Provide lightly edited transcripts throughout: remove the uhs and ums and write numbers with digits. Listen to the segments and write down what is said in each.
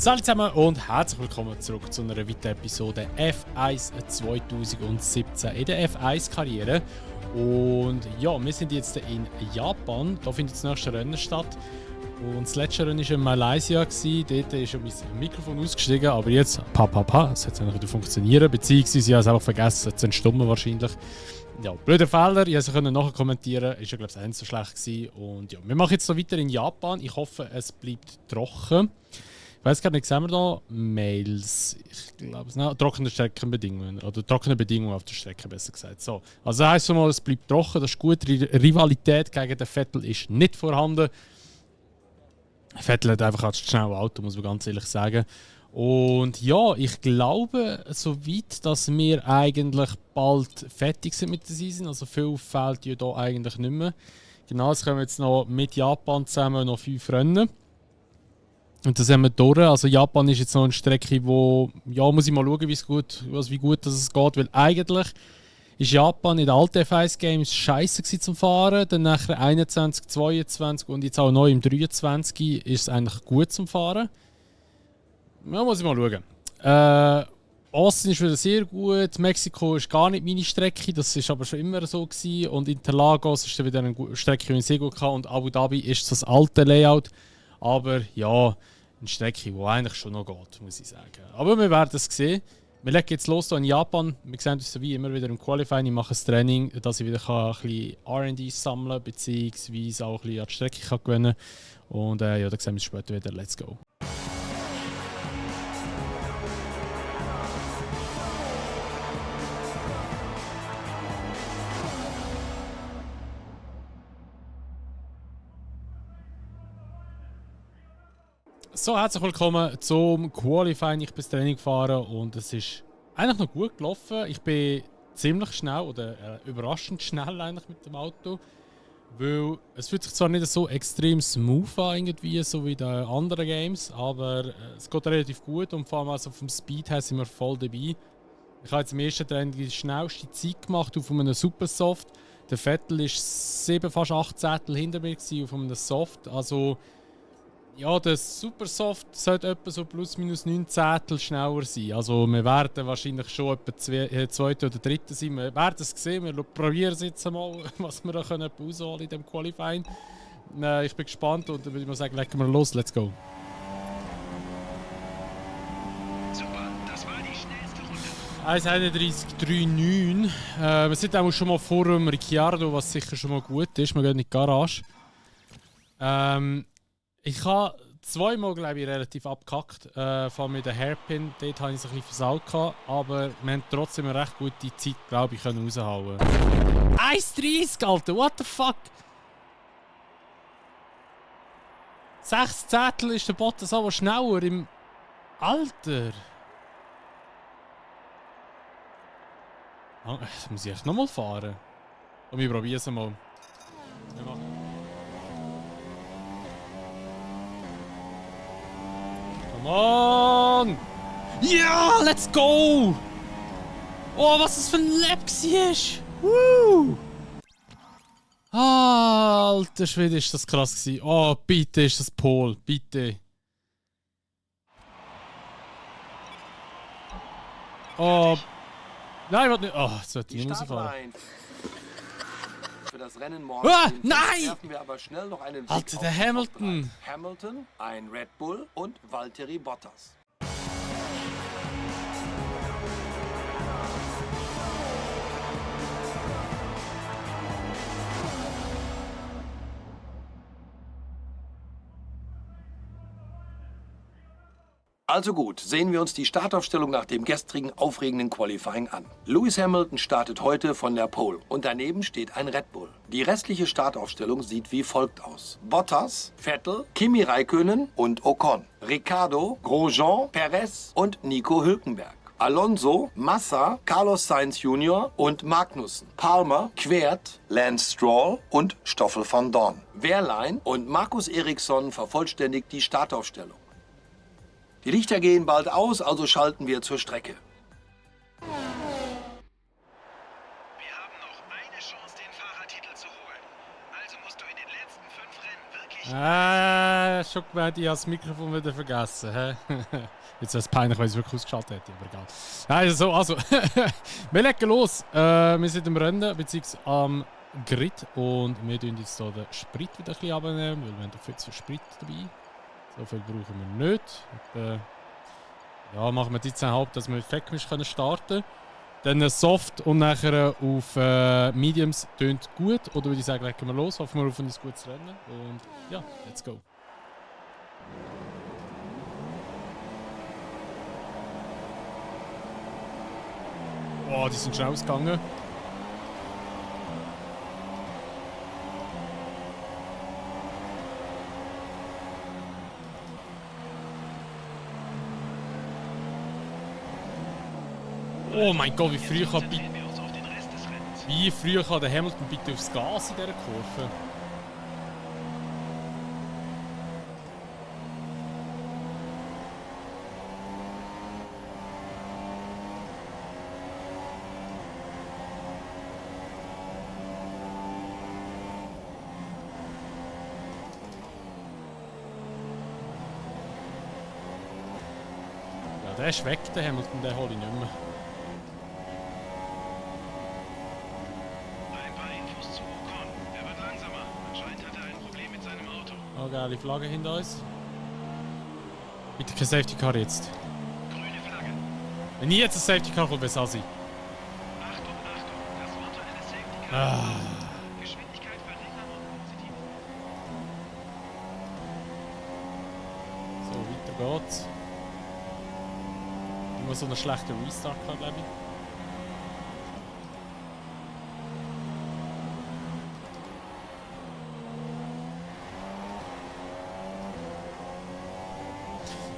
Hallo zusammen und herzlich willkommen zurück zu einer weiteren Episode F1 2017 in der F1-Karriere. Und ja, wir sind jetzt in Japan, da findet das nächste Rennen statt. Und das letzte Rennen war in Malaysia, dort ist mein Mikrofon ausgestiegen, aber jetzt, es hat wieder funktionieren, beziehungsweise ich habe es einfach vergessen zu entstummen wahrscheinlich. Ja, blöder Fehler, ich konnte es nachher kommentieren, ist ja glaube ich nicht so schlecht gewesen. Und ja, wir machen jetzt so weiter in Japan, ich hoffe es bleibt trocken. Ich weiß gar nicht, sehen wir da Mails? Ich glaube es trockene Streckenbedingungen. Oder trockene Bedingungen auf der Strecke, besser gesagt. So. Also das heisst schon mal, es bleibt trocken, das ist gut. Rivalität gegen den Vettel ist nicht vorhanden. Vettel hat einfach ein schnelles Auto, muss man ganz ehrlich sagen. Und ja, ich glaube, soweit, dass wir eigentlich bald fertig sind mit der Season. Also viel fehlt ja da eigentlich nicht mehr. Genau, jetzt kommen wir jetzt noch mit Japan zusammen noch 5 Rennen. Und das haben wir durch. Also Japan ist jetzt noch eine Strecke, wo, ja, muss ich mal schauen, wie gut es geht. Weil eigentlich ist Japan in den alten F1 Games scheiße zum Fahren. Dann nachher 21, 22 und jetzt auch neu im 23 ist es eigentlich gut zum Fahren. Ja, muss ich mal schauen. Austin ist wieder sehr gut. Mexiko ist gar nicht meine Strecke, das ist aber schon immer so gewesen. Und Interlagos ist dann wieder eine Strecke, die ich sehr gut kann. Und Abu Dhabi ist das alte Layout. Aber ja, eine Strecke, die eigentlich schon noch geht, muss ich sagen. Aber wir werden es sehen. Wir legen jetzt los hier in Japan. Wir sehen uns wie immer wieder im Qualifying. Ich mache ein Training, dass ich wieder ein bisschen R&D sammeln kann, beziehungsweise auch ein bisschen an die Strecke gewinnen kann. Und ja, dann sehen wir uns später wieder. Let's go! So, herzlich willkommen zum Qualifying. Ich bin ins Training gefahren und es ist eigentlich noch gut gelaufen. Ich bin ziemlich schnell oder überraschend schnell eigentlich mit dem Auto. Weil es fühlt sich zwar nicht so extrem smooth an, irgendwie, so wie in den anderen Games, aber es geht relativ gut und vor allem also vom Speed her sind wir voll dabei. Ich habe jetzt im ersten Training die schnellste Zeit gemacht auf einem Supersoft. Der Vettel war 7, fast 8 Zettel hinter mir auf einem Soft. Also ja, der Supersoft sollte etwa so plus minus 9 Zehntel schneller sein. Also wir werden wahrscheinlich schon etwa zweite oder dritte sein. Wir werden es sehen. Wir probieren es jetzt mal, was wir da können ausholen in diesem Qualifying. Ich bin gespannt und dann würde ich mal sagen, legen wir los, let's go. Super, das war die schnellste Runde. 1:31,39. Wir sind auch schon mal vor dem Ricciardo, was sicher schon mal gut ist. Wir gehen in die Garage. Ich habe zweimal, glaube ich, relativ abgekackt. Vor allem mit der Hairpin, dort hatte ich es ein bisschen versaut. Aber wir haben trotzdem eine recht gute Zeit, glaube ich, raushauen. 1:30, Alter, what the fuck? 6 Zettel ist der Bottas aber schneller im Alter. Das muss ich echt nochmal fahren. Und wir probieren es mal. Come on! Ja, let's go! Oh, was das für ein Lap war! Woo! Alter Schwede, ist das krass gewesen. Oh, bitte ist das Pole, bitte. Oh. Nein, warte nicht. Oh, jetzt sollte ich nicht rausfahren. Für das Rennen morgen nein! werfen wir aber schnell noch einen Blick Alter, auf der die Hamilton. Top 3. Hamilton, ein Red Bull und Valtteri Bottas. Also gut, sehen wir uns die Startaufstellung nach dem gestrigen aufregenden Qualifying an. Lewis Hamilton startet heute von der Pole und daneben steht ein Red Bull. Die restliche Startaufstellung sieht wie folgt aus. Bottas, Vettel, Kimi Räikkönen und Ocon. Ricciardo, Grosjean, Perez und Nico Hülkenberg. Alonso, Massa, Carlos Sainz Jr. und Magnussen. Palmer, Kwiat, Lance Stroll und Stoffel van Dorn. Wehrlein und Markus Eriksson vervollständigt die Startaufstellung. Die Lichter gehen bald aus, also schalten wir zur Strecke. Wir haben noch eine Chance, den Fahrertitel zu holen. Also musst du in den letzten 5 Rennen wirklich Schon gemeint, ich habe das Mikrofon wieder vergessen. Hä? Jetzt wäre es peinlich, weil ich es wirklich ausgeschaltet hätte, aber egal. Also, wir legen los. Wir sind im Rennen, beziehungsweise am Grid und wir tun jetzt hier den Sprit wieder ein bisschen abnehmen, weil wir haben viel zu viel Sprit dabei. So viel brauchen wir nicht. Ja, machen wir 13,5, dass wir mit Fettgemisch starten können. Dann Soft und nachher auf Mediums tönt gut. Oder würde ich sagen, legen wir los. Hoffen wir auf ein gutes Rennen. Und ja, let's go. Oh, die sind schnell ausgegangen. Oh mein Gott, wie früh kann der Hamilton bitte aufs Gas in dieser Kurve? Ja, der ist weg, der Hamilton, den hole ich nicht mehr. Oh, geile Flagge hinter uns. Bitte kein Safety Car jetzt. Grüne Flagge. Wenn ich jetzt ein Safety Car kommt, wäre es Assi. Achtung, das virtuelle Safety Car. Geschwindigkeit verringern und positiv. So, weiter geht's. Immer so einen schlechten Restart gehabt, glaube ich.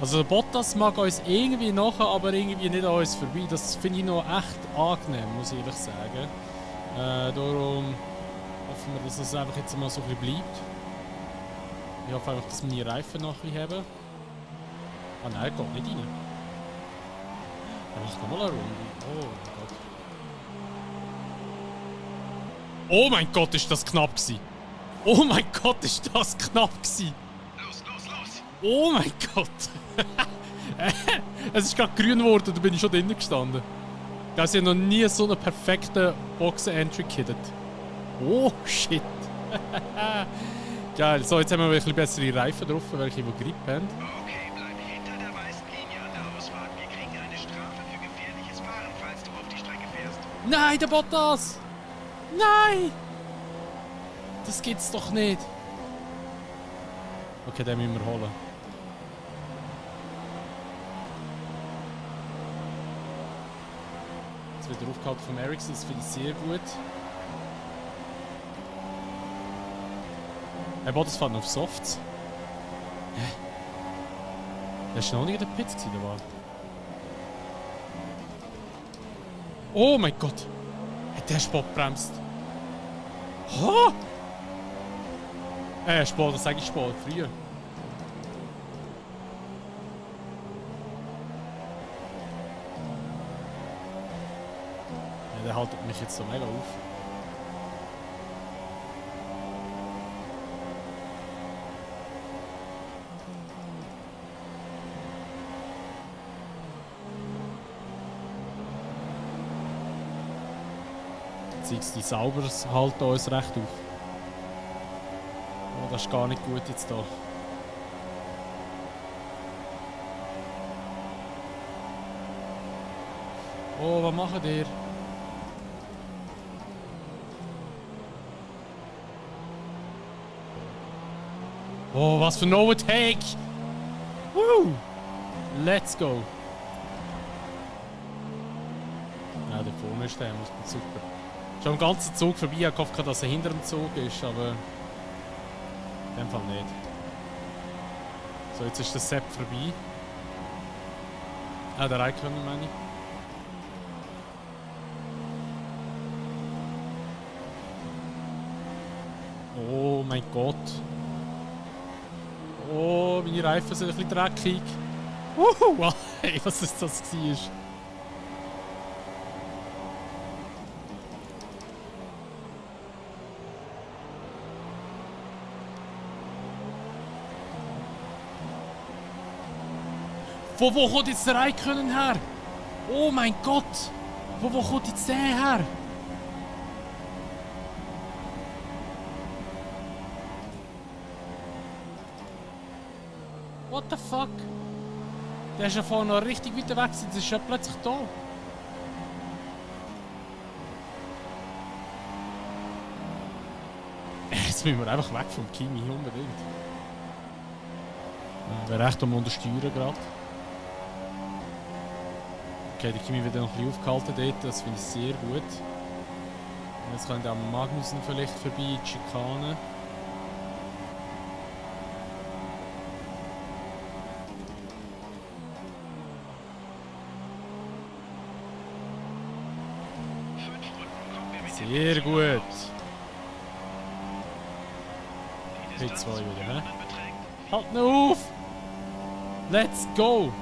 Also der Bottas mag uns irgendwie nachher, aber irgendwie nicht an uns vorbei. Das finde ich noch echt angenehm, muss ich ehrlich sagen. Darum hoffen wir, dass es einfach jetzt mal so ein bisschen bleibt. Ich hoffe einfach, dass meine Reifen noch ein bisschen haben. Ah nein, er geht nicht rein. Er macht nochmal eine Runde. Oh mein Gott. Oh mein Gott, ist das knapp gewesen. Oh mein Gott, ist das knapp gewesen. Los! Oh mein Gott. Es ist gerade grün geworden, da bin ich schon drinnen gestanden. Da habe ich noch nie so einen perfekten Boxen-Entry gekittet. Oh shit. Geil, so jetzt haben wir ein bisschen bessere Reifen drauf, welche die Grip haben. Okay, bleib hinter der weißen Linie an der Ausfahrt. Wir kriegen eine Strafe für gefährliches Fahren, falls du auf die Strecke fährst. Nein, der Bottas! Nein! Das gibt's doch nicht. Okay, den müssen wir holen. Jetzt wieder aufgehalten vom Ericsson, das finde ich sehr gut. Der Bottas fährt noch auf Softs. Hä? Der war noch nicht in der Pits, oder was? Oh mein Gott! Hat der Spot bremst? Ha! Spot, das sage ich Spot, früher. Ja, der haltet mich jetzt so mega auf. Die Saubers halten uns recht auf. Oh, das ist gar nicht gut jetzt da. Oh, was machen ihr? Oh, was für ein Overtake! Woo! Let's go! Ja, der vorne ist der, muss man super. Schon am ganzen Zug vorbei, ich hoffe, dass er hinter dem Zug ist, aber in dem Fall nicht. So, jetzt ist der Sepp vorbei. Ah, der Raikkonen meine ich. Oh mein Gott. Oh, meine Reifen sind ein bisschen dreckig. Wow, hey, was ist das war? Wo kommt jetzt der Raikkonen her? Oh mein Gott! Wo kommt jetzt der her? What the fuck? Der ist ja vorhin noch richtig weit weg, jetzt ist er plötzlich da. Jetzt müssen wir einfach weg vom Kimi, unbedingt. Wäre echt am Untersteuern gerade. Okay, der Kimi wird noch ein bisschen aufgehalten dort, das finde ich sehr gut. Und jetzt kann der Magnussen vielleicht vorbei, die Schikane. Sehr gut. P2 wieder, hä? Halt ihn auf! Let's go!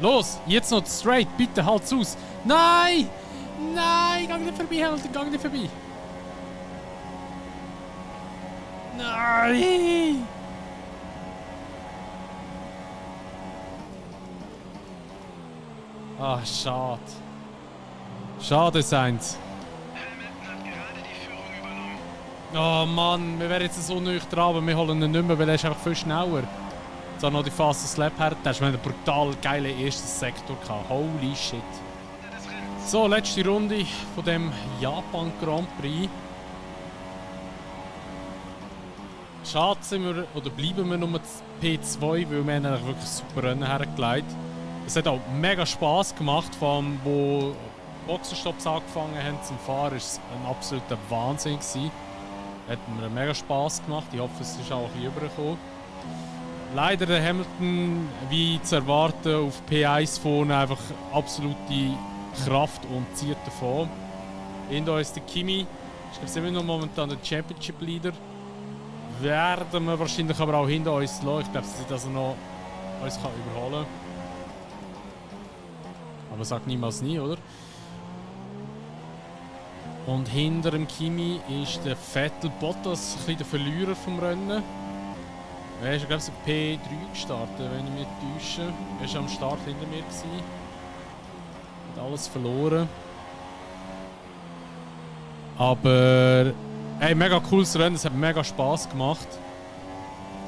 Los, jetzt noch straight, bitte halt's aus! Nein! Nein, gang nicht vorbei, Hamilton, gang nicht vorbei! Nein! Ah, schade. Schade, Sainz. Hamilton hat gerade die Führung übernommen. Oh Mann, wir wären jetzt so neu dran, aber wir holen ihn nicht mehr, weil er ist einfach viel schneller. Jetzt auch noch die Fastest Lap her. Da hast du einen brutal geilen ersten Sektor gehabt. Holy shit. So, letzte Runde von dem Japan Grand Prix. Schade sind wir, oder bleiben wir nur P2, weil wir haben eigentlich wirklich super Rennen hergelegt. Es hat auch mega Spass gemacht, vor allem wo Boxenstopps angefangen haben zum Fahren, war es ein absoluter Wahnsinn gewesen. Hat mir mega Spass gemacht, ich hoffe es ist auch ein bisschen rübergekommen. Leider der Hamilton, wie zu erwarten, auf P1 vorne einfach absolute Kraft und zieht davon. Hinter uns der Kimi, ich glaube, sind wir noch momentan der Championship Leader. Werden wir wahrscheinlich aber auch hinter uns lassen. Ich glaube, dass er noch uns überholen kann. Aber sagt niemals nie, oder? Und hinter dem Kimi ist der Vettel Bottas, ein bisschen der Verlierer vom Rennen. Er ist, glaube ich, auf P3 gestartet, wenn ich mich nicht täusche. Er war am Start hinter mir. Hat alles verloren. Aber hey, mega cooles Rennen, es hat mega Spass gemacht.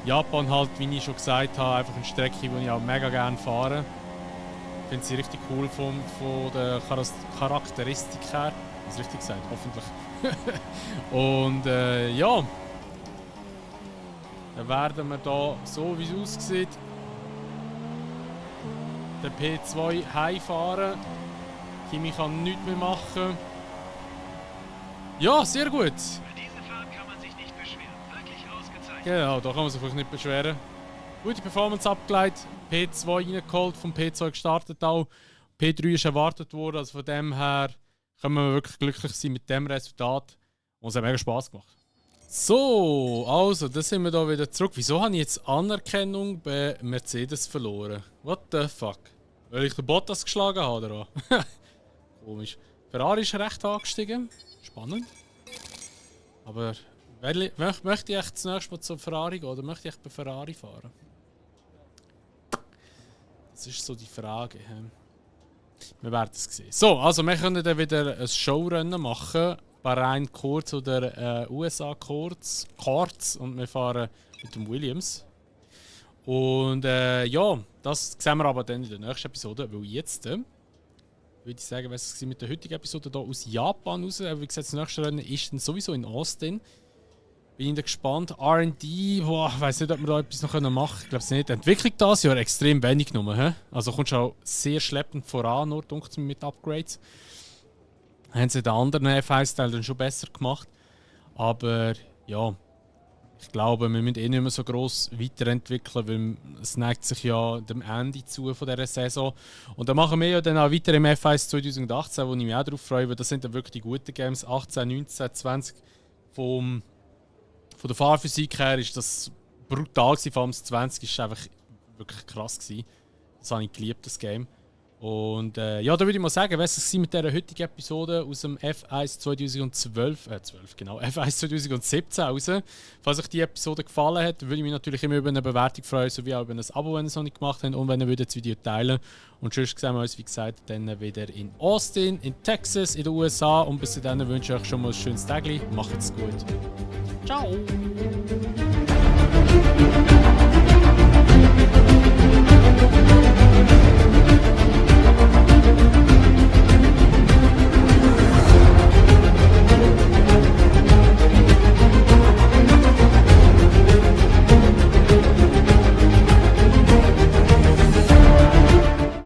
Japan halt, wie ich schon gesagt habe, einfach eine Strecke, die ich auch mega gerne fahre. Ich finde sie richtig cool von der Charakteristik her. Das ist richtig gesagt, hoffentlich. Und ja. Dann werden wir da, so wie es aussieht, den P2 heimfahren. Kimi kann nichts mehr machen. Ja, sehr gut. Für diese Fahrt kann man sich nicht beschweren. Wirklich ausgezeichnet. Genau, da kann man sich vielleicht nicht beschweren. Gute Performance abgeleitet, P2 reingeholt, vom P2 gestartet auch. P3 ist erwartet worden, also von dem her können wir wirklich glücklich sein mit dem Resultat. Und es hat mega Spass gemacht. So, also, da sind wir da wieder zurück. Wieso habe ich jetzt Anerkennung bei Mercedes verloren? What the fuck? Weil ich den Bottas geschlagen habe, oder was? Komisch. Ferrari ist recht angestiegen. Spannend. Aber möchte ich echt zunächst mal zur Ferrari gehen oder möchte ich bei Ferrari fahren? Das ist so die Frage. Wir werden es sehen. So, also wir können dann wieder ein Showrennen machen. Bahrain kurz oder USA kurz. Und wir fahren mit dem Williams. Und ja, das sehen wir aber dann in der nächsten Episode, weil jetzt würde ich sagen, was es mit der heutigen Episode hier aus Japan raus. Wie gesagt, das nächste Rennen ist dann sowieso in Austin. Bin ich gespannt. R&D, boah, ich weiß nicht, ob wir da etwas noch machen können. Ich glaube es nicht. Die Entwicklung dieses Jahr extrem wenig genommen. He? Also kommt schon sehr schleppend voran, nur dunkel mit Upgrades. Haben sie den anderen F1-Teil dann schon besser gemacht. Aber ja, ich glaube, wir müssen eh nicht mehr so gross weiterentwickeln, weil es neigt sich ja dem Ende zu von dieser Saison. Und dann machen wir ja dann auch weiter im F1 2018, wo ich mich auch darauf freue, weil das sind dann wirklich die guten Games. 18, 19, 20 von der Fahrphysik her ist das brutal gewesen, vor allem das 20 ist einfach wirklich krass gewesen. Das habe ich geliebt, das Game. Und ja, da würde ich mal sagen, was es mit dieser heutigen Episode aus dem F1 2012, F1 2017 raus. Falls euch die Episode gefallen hat, würde ich mich natürlich immer über eine Bewertung freuen, sowie auch über ein Abo, wenn ihr es noch nicht gemacht habt und wenn ihr das Video teilen. Und sonst sehen wir uns, wie gesagt, dann wieder in Austin, in Texas, in den USA. Und bis dahin wünsche ich euch schon mal ein schönes Tag. Macht's gut. Ciao!